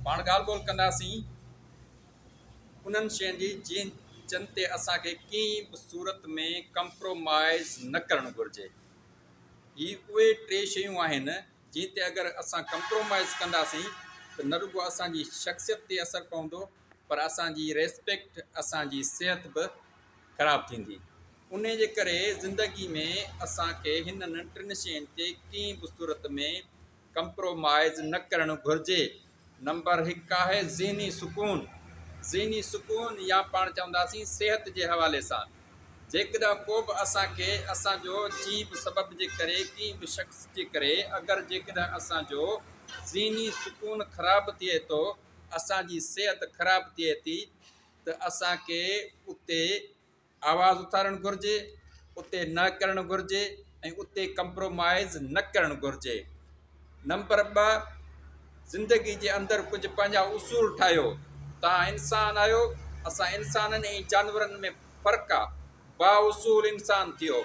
پاڻ ڳالهه ٻولهه ڪنداسين انهن شين جي جن جن تي اسان کي ڪنهن به صورت ۾ ڪمپرومائز نه ڪرڻ گهرجي. هي اهي ٽي شيون آهن جن تي اگر اسان ڪمپرومائز ڪنداسين ته نه رڳو اسان جي شخصيت تي اثر پوندو پر اسان جي ريسپيڪٽ اسان جي صحت به خراب ٿيندي. انهي جي ڪري زندگي ۾ اسان کي هنن ٽن شين تي ڪنهن به صورت ۾ ڪمپرومائز نه ڪرڻ گهرجي. نمبر هڪ آهي ذهني سڪون. ذهني سڪون يا پاڻ چونداسين صحت جي حوالي سان جيڪڏهن ڪو به اسان کي اسان جو جنهن به سبب جي ڪري ڪنهن به شخص جي ڪري اگر جيڪڏهن اسان جو ذهني سڪون خراب ٿئي ٿو اسان جي صحت خراب ٿئي ٿي ته اسان کي اتي آواز اٿارڻ گهرجي، اتي نه ڪرڻ گهرجي ۽ اتي ڪمپرومائيز نه ڪرڻ گهرجي. نمبر ٻه، زندگي جي اندر ڪجهه پنهنجا اصول ٺاهيو. توهان انسان آهيو، اسان انسانن ۽ جانورن ۾ فرق آ. بااصول انسان ٿيو.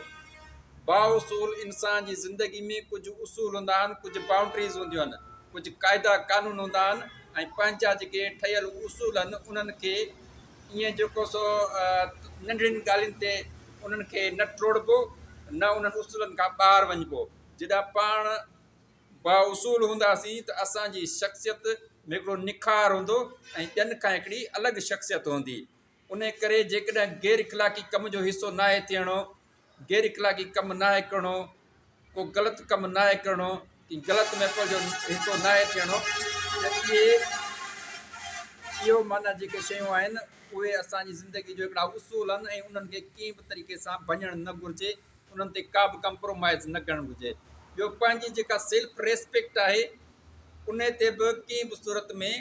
بااصول انسان جي زندگي ۾ ڪجهه اصول هوندا آهن، ڪجهه باؤنڊريز هونديون آهن، ڪجهه قاعدا قانون هوندا آهن ۽ پنهنجا جيڪي ٺهيل اصول آهن انهن کي ائين جيڪو سو ننڍڙين ڳالهين تي انهن کي نه ٽوڙبو نه انهن اصولن کان ٻاهر وڃبو. جڏهن پاڻ بااصول هونداسين ته اسان جي شخصيت ۾ هڪڙو نکار هوندو ۽ ٻين کان هڪڙي الڳ شخصيت هوندي. انهي ڪري جيڪڏهن غير اخلاقي ڪم جو حصو ناهي ٿيڻو، غير اخلاقي ڪم ناهي ڪرڻو، ڪو غلط ڪم ناهي ڪرڻو، ڪنهن غلط محفل جو حصو ناهي ٿيڻو ته اهي اهو معنيٰ جيڪي شيون آهن اهي اسان جي زندگي جو هڪڙا اصول آهن ۽ انهن کي ڪنهن به طريقي سان ڀڃڻ نه گهرجي، انهن تي ڪا به ڪمپرومائز نه ڪرڻ گهرجي. ٻيو پنهنجي جيڪا سيلف ريسپيڪٽ آهي انهي تي به ڪنهن به صورت ۾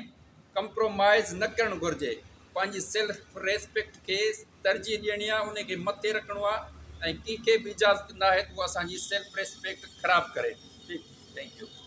ڪمپرومائز نه ڪرڻ گهرجي. پنهنجي سيلف ريسپيڪٽ کي ترجيح ڏيڻي آهي، ان کي مٿي رکڻو آهي ۽ ڪنهن کي به اجازت ناهي ته هو اسان جي سيلف ريسپيڪٽ خراب ڪري. ٺيڪ thank you.